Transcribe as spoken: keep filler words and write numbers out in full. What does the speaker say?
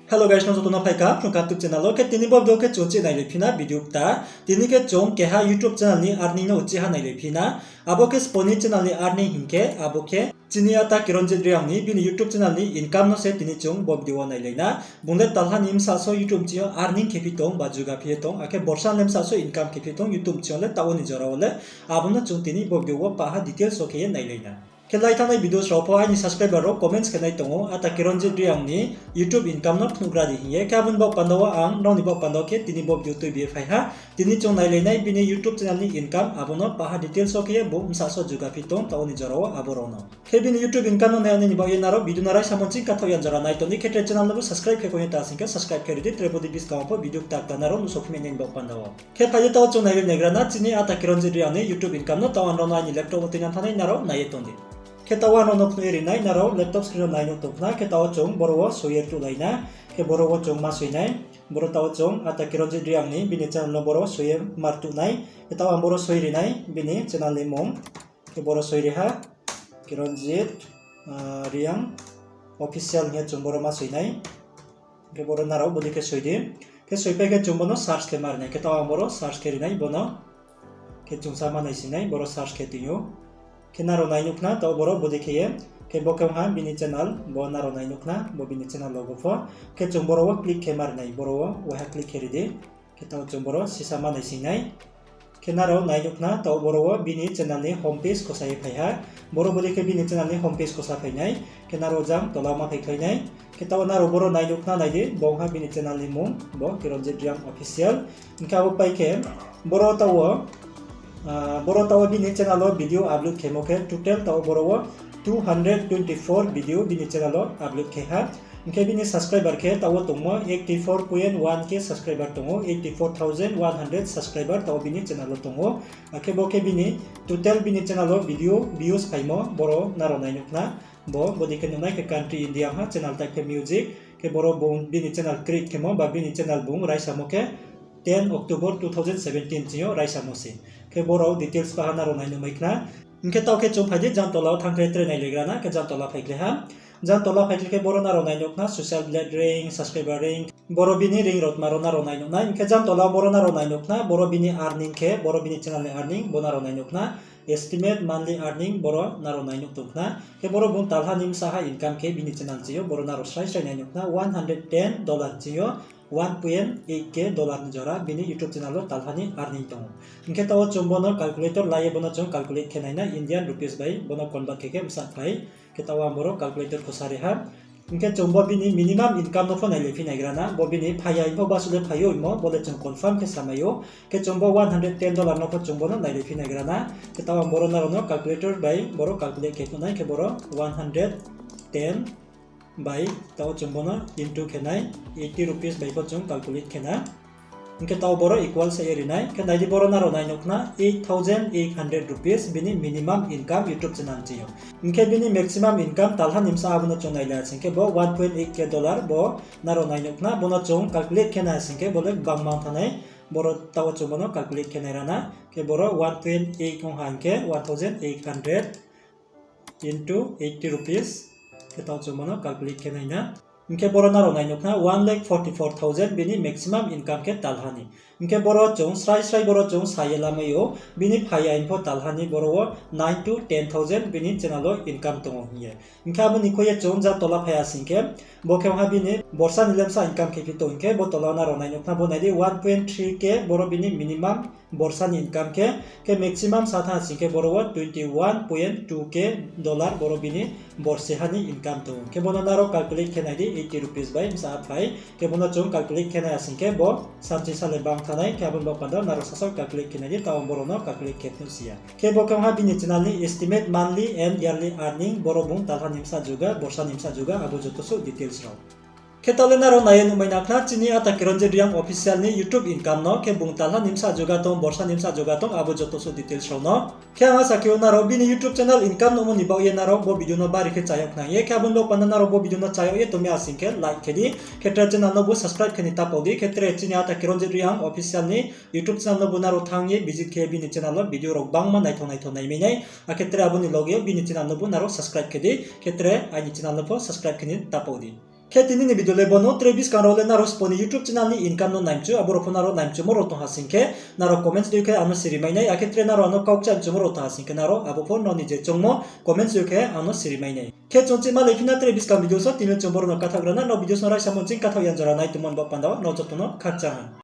Hello guys, nrao joto no phai kaham Phrung Kaham YouTube channel wo. Khe tini bo video khe chung chih nailai phi na video kta. Tini khe chung keha YouTube channel ni earning no uchih ha nailai phi na. Abo khe sbo ni channel ni earning hing khe, abo khe chini ata Kiranjit Reang ni bini YouTube channel ni income no se tini chung bo video wo nailai na. Bung le talha ni bsa so YouTube ching yo earning khe phi tong ba juga phi ye tong, akhe borsa ni le bsa so income khe phi tong YouTube ching yo le taoh wo ni jora wo le. Abo no chung tini bo video wo pah ha details wo khe ye nailai na. Khe lai thanngnai videos rao pho aini subscriber rao comments khe nai tong ou, ata Kiranjit Reang ni YouTube income no phnuhgra di hing ye. Khe abo ni baoh panda wo ang nrao ni baoh panda wo khe tini bo video tuibi ye phai ha. Tini chung nailai nai bini YouTube channel ni income, abo no pah ha details wo khe ye bung bsa so juga phi tong taoh wo ni jora wo abo rao no. Khe bini YouTube income no nai ya nini baoh ye nrao video no raisa mo ching kathaoh ya jora nai tong di, khe tre channel no bo subscribe khe kong ye ta sing khe subscribe khe ri di, tre bo di buskang wo pho video kta kta nrao nuhsao phi mai nini baoh panda wo. Khe phai di taoh chung nai ye naigra na chini ata Kiranjit Reang ni YouTube income no, taoh ang nrao no aini laptop wo tuinang thanngnai nrao nai ye tong di. Khe taoh ang nrao no phnuh ye ri nai, nrao laptop screen wo nai nuh tong khna, khe taoh chung boro wo soi ye rtuh lai na, khe boro wo chung ma soi nai, boro taoh chung ata Kiranjit Reang ni bini channel no boro soi ye ma rtuh nai, khe taoh ang boro soi ri nai bini channel ni mmung, khe boro soi ri ha, Kiranjit, ah, Reang Official hing ye chung boro ma soi nai. Khe boro nrao bodei khe soi di. Khe soipai khe chung bo no search khe ma ri nai. Khe taoh ang boro search khe ri nai bo no. Khe chung sa ma naising nai, boro search khe tong ou. Khe nrao nai nuh khna, taoh boro bodei khe ye. Khe bo khe ong ha bini channel, bo nrao nai nuh khna, bo bini channel logo pho. Khe chung boro wo click khe ma ri nai, boro wo waiha click khe ri di. Khe taoh chung boro sisa ma naising nai. Khe nrao nai nuh khna, taoh boro wo bini channel ni home page khosa ye phai ha. Boro bodei khe bini channel ni home page khosa phai nai. Khe nrao jang tola ma phaikhlai nai. Khe taoh nrao boro nai nuh khna, nai di, bo ong ha bini channel ni mmung, bo Kiranjit Reang Official. Hing khe abo pai khe, boro taoh wo, ah, boro taoh wo bini channel wo video upload khemo khe total taoh boro wo two hundred twenty four video bini channel wo upload khe ha. Hing khe bini subscriber khe taoh wo tongmo eighty four point one K subscriber tong ou, eighty four thousand one hundred subscriber taoh wo bini channel wo tong ou. Akhe bo khe bini total bini channel wo video views phaimo boro nrao nai nuh khna. Bo bodei khe nuhnai khe country India ha, channel type khe music, khe boro bung bini channel create khemo ba bini channel bung raisamo khe ten October two thousand seventeen ching yo raisamo se. Khe boro details baha nrao nai nuh mai khna. Hing khe taoh khe chung phai di jang tola wo thanng khe tre nailaigra na, khe jang tola phaikhlai ha. Jang tola phaikhlai khe boro nrao nai nuh khna social blade rank, subscriber rank, boro bini rank rao tma rao nrao nai nuh nai. Hing khe jang tola boro nrao nai nuh khna, boro bini earning khe, boro bini channel ni earning bo nrao nai nuh khna. Estimate monthly earning boro nrao nai nuh tong khna. Khe boro bung talha ni bsa ha income khe bini channel ching yo boro nrao srai srai nai nuh khna, one hundred ten dollar ching yo one point eight K dollar ni jora bini YouTube channel wo talha ni earning tong ou. Hing khe taoh wo chung bo no calculator la ye bo no chung calculate khe nai na Indian rupees bai bo no convert khe khe bsa phai. Khe taoh wo ang boro calculator khosa ri ha. Hing khe chung bo bini minimum income no pho nailai phi naigra na, bo bini phai ya hing pho ba su le phai ou hingmo bo le chung confirm khe samai ou. Khe chung bo one hundred ten dollar no pho chung bo no nailai phi naigra na. Khe taoh ang boro nrao no calculator bai boro calculate khe phnuh nai, khe boro one hundred ten bai taoh chung bo no into khe nai, eighty rupees bai pho chung calculate khe na. Hing khe taoh boro equal sa ye ri nai. Khe nai di boro nrao nai nuh khna eight thousand eight hundred rupees bini minimum income YouTube channel ching yo. Hing khe bini maximum income talha ni bsa abo no chung nailai sing khe bo one point eight K dollar bo nrao nai nuh khna, bo no chung calculate khe nai sing khe bo le gbangma ong thanng nai. Boro taoh wo chung bo no calculate khe nai ra na. Khe boro one point eight ong ha hing khe one thousand eight hundred into eighty rupees. Khe taoh chung bo no calculate khe nai na. Hing khe boro nrao nai nuh khna one lakh forty four thousand bini maximum income khe talha ni. Hing khe boro chung srai srai boro chung sa ye lamai ou, bini phai ya hing pho talha ni boro wo nine to ten thousand bini channel wo income tong ou hing ye. Hing khe abo ni khui ye chung jang tola phai ya sing khe, bo khe ong ha bini borsa ni le bsa income khe phi tong hing khe, bo tola wo nrao nai nuh khna bo nai di one point three K boro bini minimum borsa ni income khe, khe maximum sa thanng sing khe boro wo twenty one point two K dollar boro bini borsi ha ni income tong ou. Khe bo no nrao calculate khe nai di eighty rupees bai bsa phai. Khe bo no chung calculate khe nai ya sing khe bo sanchi sa le bang thanng nai, khe abo ni baoh panda nrao sasaoh calculate khe nai di, taoh ang boro no calculate khe phnuh si ya. Khe bo khe ong ha bini channel ni estimate monthly and yearly earning, boro bung talha ni bsa juga, borsa ni bsa juga, abo joto suh details rao. Khe taoh le nrao nai ye nuhmai na khna chini ata Kiranjit Reang Official ni YouTube income no, khe bung talha ni bsa juga tong, borsa ni bsa juga tong, abo joto suh details rao no. Khe ang asa khe ou nrao bini YouTube channel income nuhmo ni baoh ye nrao bo video no bari khe cha yag khna hing ye, khe abo ni baoh panda nrao bo video no cha yag ye tongmi asing khe like khe di, khe tre channel no bo subscribe khe ni ta pau di, khe tre chini ata Kiranjit Reang Official ni YouTube channel no bo nrao thanng ye visit khe bini channel wo video rao gbangma naithao naithao naimai nai, akhe tre abo ni loge yo bini channel no bo nrao subscribe khe di, khe tre aini channel no pho subscribe khe ni ta pau di. Khe tini ni video le bo no, tre buskang rao le nrao sbo ni YouTube channel ni income no naimchu, abo rao pho nrao naimchumo rao tong ha sing khe, nrao comments dei khe ang no siri mai nai, akhe tre nrao ano kau kcham chumo rao tong ha sing khe nrao abo pho nrao ni je choungmo comments dei khe ang no siri mai nai. Khe chung chih malai phi na tre buskang video so, tini chung boro no kathaoh gra na, nrao video no raisa mo ching kathaoh ya jora nai tongmo ni bo panda wo nrao joto no khakchang ha.